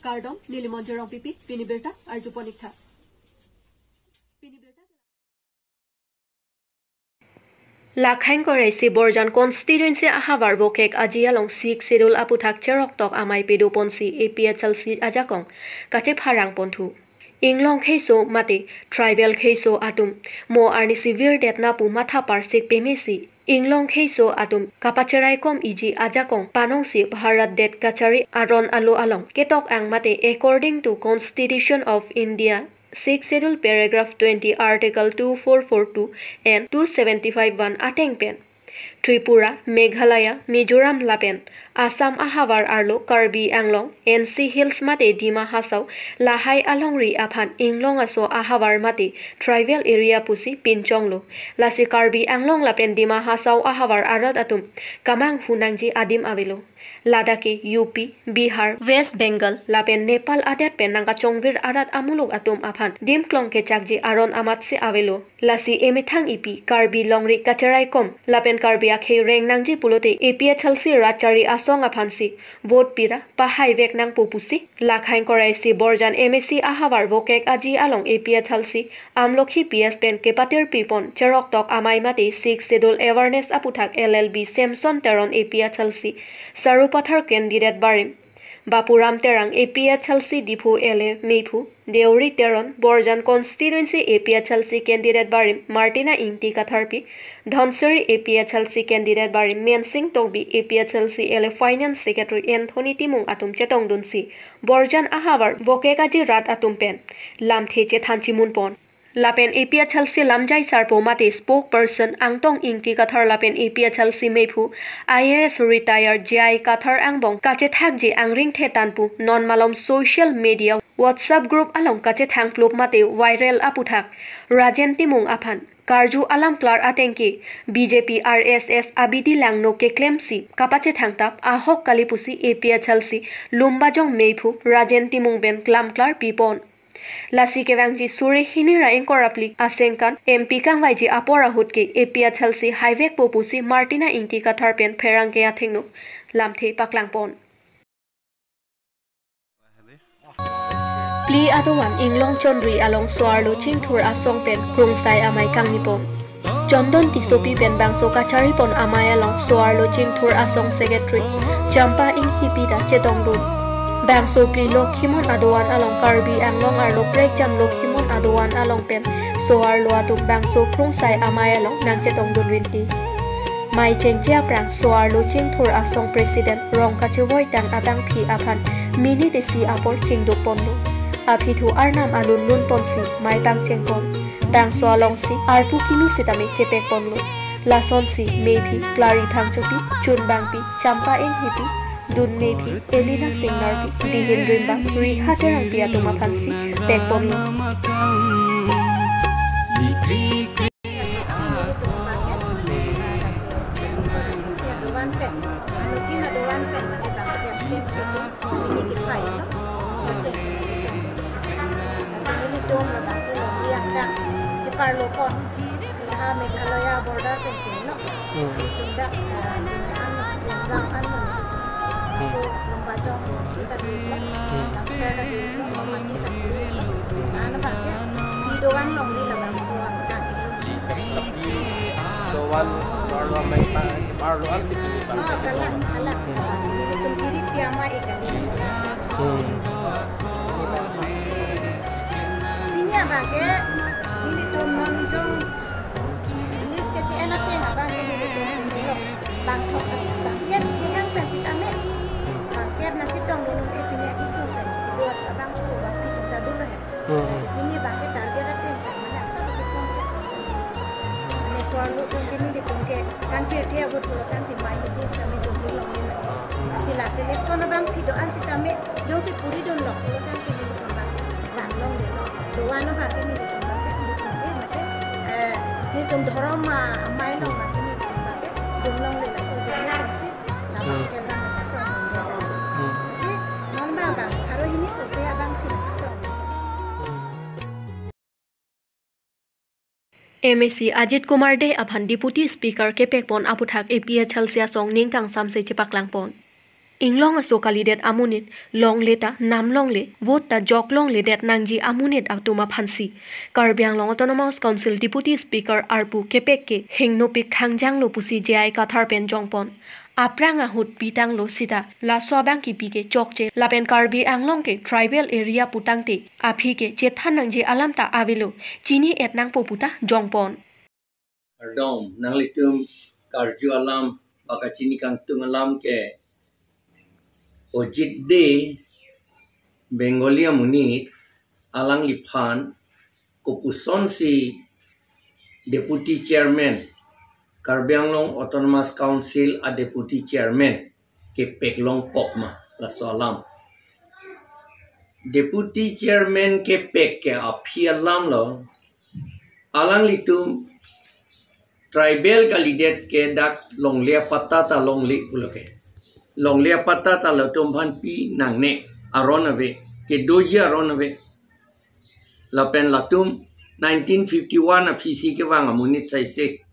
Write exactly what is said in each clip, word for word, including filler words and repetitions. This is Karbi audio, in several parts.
Kardom, neli Monjir Rongpipi, pini birta arjupon ik tha. Pini birta. Lakhain Koraisi Borjan constituency ahavar Vokek Aji along Sixth Schedule aputhak cheroktok amei pedoponsi A P H L C ajakong kachepharang ponthu. Inglong kheiso mate tribal kheiso atum mo arnisi virdetna pu matha parsik pemesi, inglong kheiso atum kapacheraikom iji ajakong panongsi Bharat det kachari aron alo along ketok ang mate according to Constitution of India, Sixth Schedule, paragraph twenty, article two four four two and two seventy-five one ateng pen Tripura, Meghalaya, Mizoram lapen Assam ahavar arlo Karbi Anglong, N C Hills mate Dima Hasao lahai alongri aphan inglong aso ahavar mate tribal area pusi pinchonglo. Lasi Karbi Anglong lapen Dima Hasao ahavar arat atum kamanghu nangji adim avelo. Ladak ke U P, Bihar, West Bengal lapen Nepal adet pen nangkachongvir arat amuluk atum aphan dimklong kechakji aron amatsi avelo. Lasi emethang ipi Karbi longri kacheraikom lapen Karbi akhei reng nangji pulote A P H L C rat chari asong aphansi vote pira pahaivek nangpo pusi Lakhain Koraisi Borjan M A C ahavar Vokek Aji along A P H L C Amlokhi P S pen kepatir pipon cheroktok amei mate Sixth Schedule awareness aputhak L L B Samson Teron A P H L C Sarupathar candidate barim, Bapuram Terang A P H L C Diphu L A meiphu, Deori Teron Borjan constituency A P H L C candidate barim Martina Ingti Katharpi, Dhansiri A P H L C candidate barim Mensing Tokbi, A P H L C L A finance secretary Anthony Timung atum chetongdunsi Borjan ahavar Vokek Aji rat atum pen lamthe chethan chimunpon. Lapen A P H L C lamjai sarpo mate spokesperson Angtong Ingti Kathar lapen A P H L C meiphu I A S retired J I Kathar angbong kachethakji angring thetan pu non malom social media WhatsApp group along kachethang plup mate viral aputhak Rajen Timung aphan karju alam klar ateng ke B J P R S S abidi langno keklemsi kapachethang tap ahok kali pusi A P H L C Lumbajong meiphu Rajen Timung pen klam klar pipon. Lasi kevangji suri hini ra ingkoi ra phli asengkan M P kangvaiji apor ahut ke A P H L C haivekpo pusi Martina Ingti Kathar pen pherangke athengno lamthe paklangpon. Phli adovan inglong chonri along so-arlo chingthur asong pen krungsai amei kangnipon. Chondon Tissopi pen bangso kacharipon amei along so-arlo chingthur asong secretary Champa Inghipi ta chetongdun. Bangso phli Lokhimon adovan along Karbi Anglong arlo prekjam Lokhimon adovan along pen so-arlo atum bangso krungsai amei along nangchetongdun rinti. Mei chengche aphrang so-arlo chingthur asong president Rongkachevoitang abangphi aphan minute isi apor chingdukponlo. Aphi thu arnam alun lunponsi mei pangchengpon. Bangso alongsi arpu kimi sitame chepekponlo. Lasonsi meiphi Clary Phangchopi, Chunbangpi Champa Inghipi, Dun meiphi Elina Singnarpi, Dihin Rimbang Riha Terangpi atum aphansi pekponlo. Nelitum labangso along yang kang, di parlo pon. Laha Meghalaya border pensi, no? Hmm. Nelitum dak, ah, an, Lembang an, no? Hmm. Ako Lumbajong hospital, no? Hmm. Lamphir, no? Mama ni, no? Hmm. Ano bangke, di doan along di labangso ang kang. Doan, parlo amei pa, parlo an si pini bang. Oh, kalang, kalang. Hmm. Nelitum kiri piama ikan. Hmm. Pini abangke, nelitum non jong, English ke C N ateng abangke nelitum pinjilo. Bangkok, bangket, kehang pen sitame. Bangket nangchetongdun ke pini agisu pen. Kedua abang tu, abang pitung ta dulu he. Hmm. Lasi pini abangke target ateng, mane asal ke pon cek asal. Mane so-arlo atum pini nelitum ke, kan tir tir ahut pulo kan timai itu sami dulu long ni mane. Lasi last election abangphi doan sitame, jongsi puri dunlok pulo kan pini nelitum abang, bang longledetlo. Doan abangke nelitum abangke, nelitum ke mate, eh, nelitum dhorom amei along abangke nelitum abangke, dun longle laso jongsi pensi, labang ke abang chetong. Hmm. Lasi, non abang abang, aro hini sose abangphi chetong. M A C Ajit Kumar Dey aphan Deputy Speaker kepekpon aputhak A P H L C asong ningkangsamse chepaklangpon. Inglong aso kalidet amonit longle ta nam longle, vote ta jok longledet nangji amonit atum aphansi Karbi Anglong Autonomous Council Deputy Speaker arpu kepek ke hengnopik khangjanglo pusi J I Kathar pen jongpon. Aphrang ahut pitanglo sita laso abang kipi ke chokche lapen Karbi Anglong ke tribal area putangte aphi ke chethan nangji alam ta avelo, chini-et nangpo puta jongpon. Kardom, nanglitum karju alam, ba kachini kangtung alam ke Ojit Dey, Bengali amonit, alangliphan kopusonsi Deputy Chairman, Karbi Anglong Autonomous Council a Deputy Chairman kepek longpok ma, laso alam. Deputy Chairman kepek ke aphi alam lo, alanglitum tribal kalidet ke dak longle apatta ta longle pulo ke. Longle apatta ta latum aphan pi nangne, aron ave, kedoji aron ave. Lapen latum nineteen fifty-one aphisi kevang amonit saise.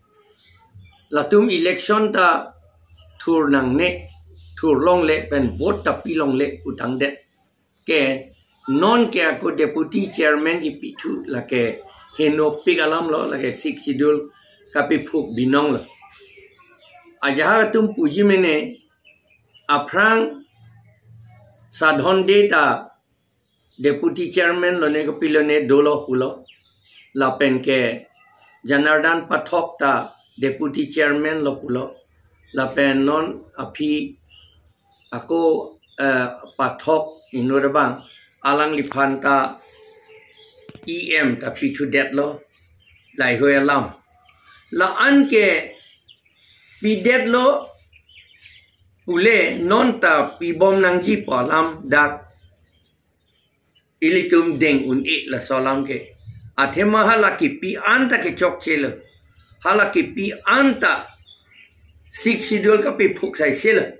Latum election ta thur nangne, thur longle pen vote ta pi longle putangdet. Ke non ke ako Deputy Chairman kipithu lake hengnopik alam lo, lake Sixth Schedule kapiphuk binong lo. Ajahak atum puji mene, aphrang Sadhon Dey ta Deputy Chairman lone kopilone dolo pulo. Lapen ke Janardan Pathak ta Deputy Chairman lo pulo. Lapen non aphi ako, eh, Pathak inut abang, alangliphan ta E M ta pithudetlo, laheihui alam. La-an ke pidetlo pule non ta pibom nangji pu alam dak ilitum deng un-e laso alam ke. Athema hala kipi an ta kechokchelo. Hala kipi an ta Sixth Schedule kapiphuk saiselo.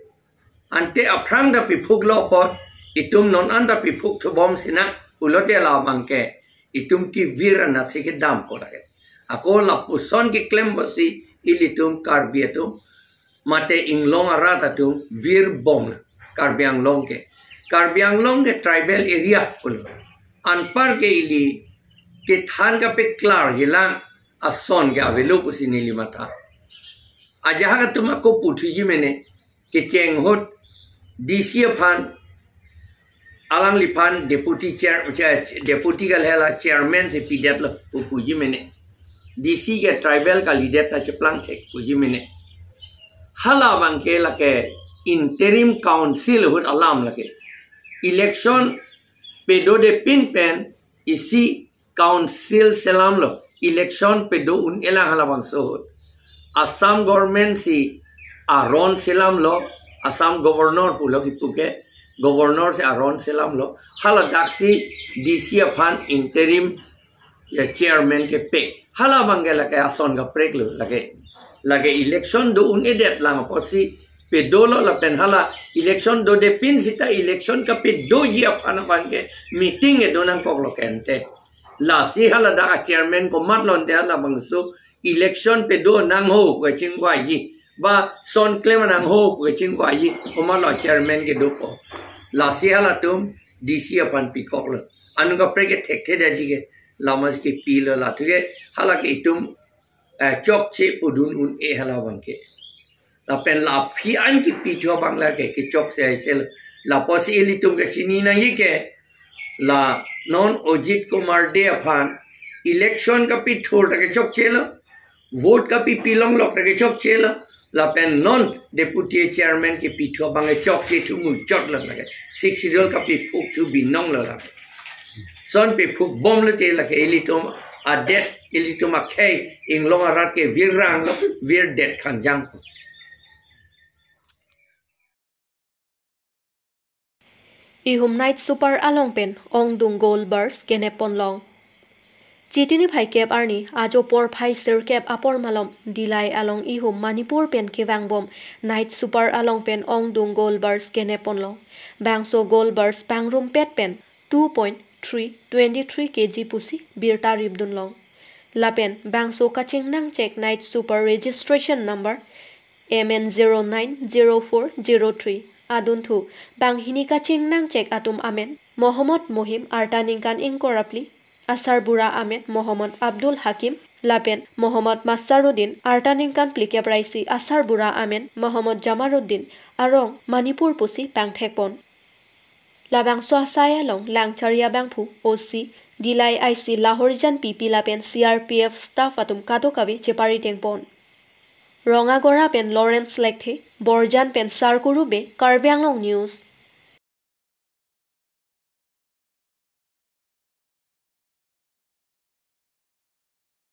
Ante aphrang ta piphuklo apot, itum non an ta piphuk thubom sinang pulote labang ke itum kevir anatsi kedam ko lake. Ako lapuson keklem pusi ilitum Karbi atum mate inglong arat atum vir bom, Karbi Anglong ke. Karbi Anglong ke tribal area pulo. Anpar ke ili kethan kapeklarji lang ason ke avelo pusi neli matha. Ajahak atum ako puthuji mene, kecheng ahut D C aphan, alangliphan deputy chair, chair, deputy kalahela chairman si pidetlo pu puji mene. D C ke tribal kalidet ta cheplang thek puji mene. Hala abang ke lake interim council ahut alam lake. Election pedodepin pen isi council selamlo, election pedo un-e lang hala abangso ahut. Assam government si aron selamlo, Assam governor pulo kipu ke, governor si aron selamlo, hala daksi D C aphan interim, ya, chairman kepek. Hala abang ke lake ason kapreklo lake. Lake election do un-edet lang apotsi pedolo lapen hala election dodepin sita election kapedoji aphan abang ke meeting kedo nangkoklo ke ante. Lasi hala dak a chairman komatlo ante hala abangso election pedo nangho pu kachingvaiji, ba son klem nangho pu kachingvaiji, komatlo chairman kedopo. Lasi halatum D C aphan pikoklo. Anung kaprek ke thekthe daji ke, lama si kepilo, la thu ke hala ke itum, eh, chokche pudun un-e hala abang ke. Lapen la aphi an kipithu abang lake kechokche aisel. Lapusi ilitum kachini nangji ke, la non Ajit Kumar Dey aphan election kapithur ta kechokchelo, vote kapipi longlok ta kechokchelo, lapen non deputy chairman kipithu abang kechokche thu muchotlo lake. Sixth Schedule kapiphuk thu binonglo lake. Son piphuk bomlo te lake ilitum adet, ilitum akhei, inglong arat ke virranglo, virdet khangjang. Ihum Night Super along pen ongdung gold bars kenep ponlong. Chiti niphai kep arni ajo porphai sirkep apor malom Dillai along ihum Manipur pen kevangbom Night Super along pen ongdung gold bars kenep ponlong. Bangso gold bars pangrumpet pen two point three twenty three K G pusi birta ripdunlong. Lapen bangso kachingnangchek Night Super registration number M N zero nine zero four zero three Adunthu banghini kachingnangchek atum amen Mohammad Mohim, arta ningkan ingkoi ra phli, Asarbura amen Mohammad Abdul Hakim, lapen Mohammad Masaruddin, arta ningkan phlikep ra isi, Asarbura amen Mohammad Jamaruddin arong Manipur pusi pangthekpon. Labangso asai along Langchari abangphu O C, Dillai I C Lahorijan P P lapen C R P F staff atum kadokave cheparidengpon. Rongagora pen Lawrence Lekthe, Borjan pen Sarkuru Bey, Karbi Anglong News.